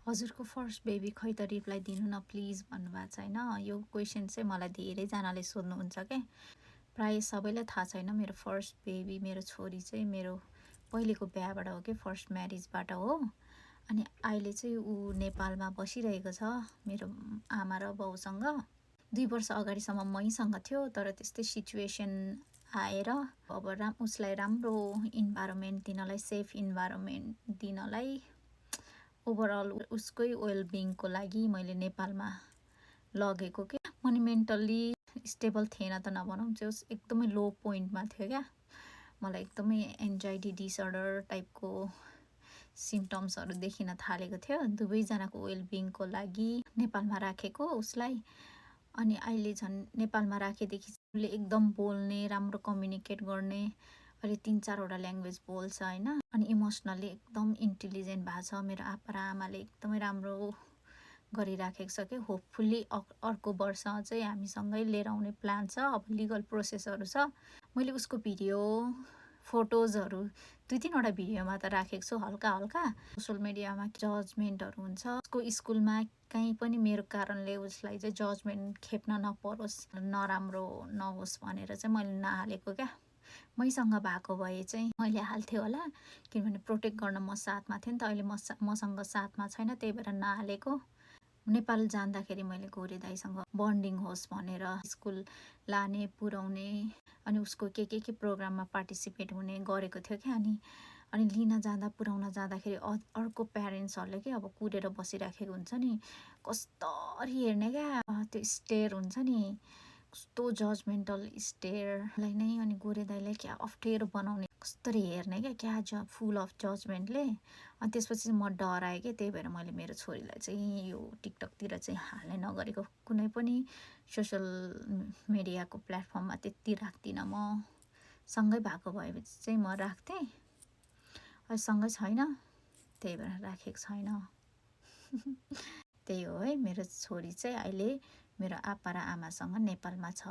हजुरको first baby खै त रिप्लाई दिनु न प्लिज भन्नुभएको छ होइन। यो क्वेसन चाहिँ मलाई धेरैजनाले सोध्नुहुन्छ क्या। प्रायः सबैलाई थाहा छैन मेरो फर्स्ट बेबी मेरो छोरी चाहिँ मेरो पहिलेको बिहाबाट हो कि फर्स्ट म्यारिजबाट हो। अनि अहिले चाहिँ ऊ नेपालमा बसिरहेको छ मेरो आमा र बाउसँग। 2 वर्ष अगाडिसम्म मैसँग थियो, तर त्यस्तै सिचुएसन आएर अब उसलाई राम्रो इन्भाइरोमेन्ट दिनलाई, सेफ इन्भाइरोमेन्ट दिनलाई, ओभरअल उसकै वेलबिङको लागि मैले नेपालमा लगेको के। अनि मेन्टल्ली स्टेबल थिएन त नभनौँ, चाहिँ एकदमै लो पोइन्टमा थियो क्या। मलाई एकदमै एन्जाइटी डिसअर्डर टाइपको सिम्टम्सहरू देखिन थालेको थियो। दुवैजनाको वेलबिङको लागि नेपालमा राखेको उसलाई। अनि अहिले झन् नेपालमा राखेदेखि उसले एकदम बोल्ने, राम्रो कम्युनिकेट गर्ने, अहिले 3-4वटा ल्याङ्ग्वेज बोल्छ होइन। अनि इमोसनल्ली एकदम इन्टेलिजेन्ट भएको छ। मेरो आप्पा र आमाले एकदमै राम्रो गरिराखेको छ कि। होपफुल्ली अर्को वर्ष चाहिँ हामीसँगै लिएर आउने प्लान छ। अब लिगल प्रोसेसहरू छ। मैले उसको भिडियो फोटोजहरू 2-3वटा भिडियोमा त राखेको छु हल्का हल्का। सोसल मिडियामा जजमेन्टहरू हुन्छ, उसको स्कुलमा कहीँ पनि मेरो कारणले उसलाई चाहिँ जजमेन्ट खेप्न नपरोस्, नराम्रो नहोस् भनेर चाहिँ मैले नहालेको क्या। मैसँग भएको भए चाहिँ मैले हाल्थेँ होला, किनभने प्रोटेक्ट गर्न म साथमा थिएँ नि त। अहिले मसँग साथमा छैन, त्यही भएर नहालेको। नेपाल जाँदाखेरि मैले गोरे दाइसँग बन्डिङ होस् भनेर स्कुल लाने, पुर्याउने, अनि उसको के प्रोग्राममा पार्टिसिपेट हुने गरेको थियो क्या। अनि लिन जाँदा पुर्याउन जाँदाखेरि अर्को प्यारेन्ट्सहरूले के अब कुरेर बसिराखेको हुन्छ नि, कस्तरी हेर्ने क्या। त्यो स्टेयर हुन्छ नि, कस्तो जजमेन्टल स्टेयरलाई नै अनि गोरे दाइलाई क्या अप्ठ्यारो बनाउने, कस्तरी हेर्ने क्या फुल अफ जजमेन्टले। अनि त्यसपछि म डराएँ कि। त्यही भएर मैले मेरो छोरीलाई चाहिँ यो टिकटकतिर चाहिँ हाल्ने नगरेको। कुनै पनि सोसल मिडियाको प्लेटफर्ममा त्यति राख्दिनँ म। सँगै भएको भएपछि चाहिँ म राख्थेँ, अहिले सँगै छैन, त्यही भएर राखेको छैन। त्यही हो है, मेरो छोरी चाहिँ अहिले मेरो आप्पा र आमासँग नेपालमा छ।